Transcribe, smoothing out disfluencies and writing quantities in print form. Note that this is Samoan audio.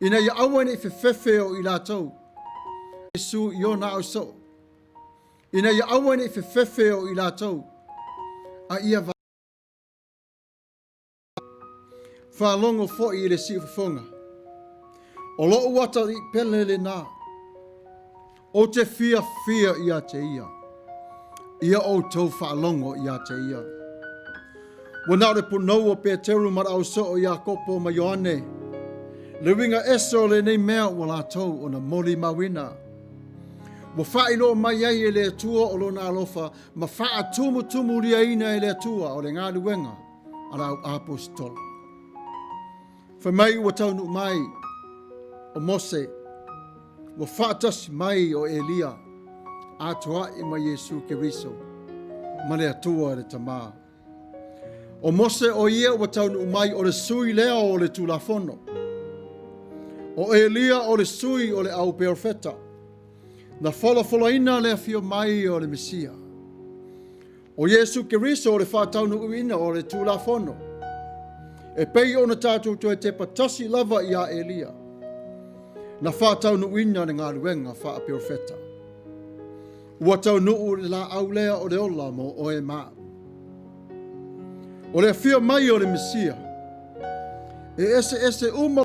Ina ia aua ne i fefefe o i latou. Iesu i ona ausoo, ina ia aua ne i fefefe o i latou, a ia faalogo foi i le siufofoga. O lou atalii pele lena, ou te fiafia ia te ia, ia outou faalogo ia te ia. Ua na o le punou o Peteru ma le ausoo o Iakopo ma Ioane, le uiga ese o lenei mea ua latou ona molimauina. Ua faailoa mai ai e le Atua o lona alofa ma faatumutumuluiaina e le Atua o le galuega a le au aposetolo. Fai mai ua taunuu mai o Mose, ua faatasi mai o Elia, atoa'i ma Iesu Keriso ma le Atua le Tamā. O Mose o ia ua taunuu mai o le sui lea o le Tulafono. O Elia o le sui o le au perofeta, na folafolaina le afio mai o le Mesia. O Iesu Keriso o le faataunuuina o le Tulafono, e pei ona tatou toe tepa tasi lava iā Elia, na faataunuuina le galuega faaperofeta. Ua taunuu le laau lea o le ola mo oe ma au. O le afio mai o le Mesia, e eseese uma.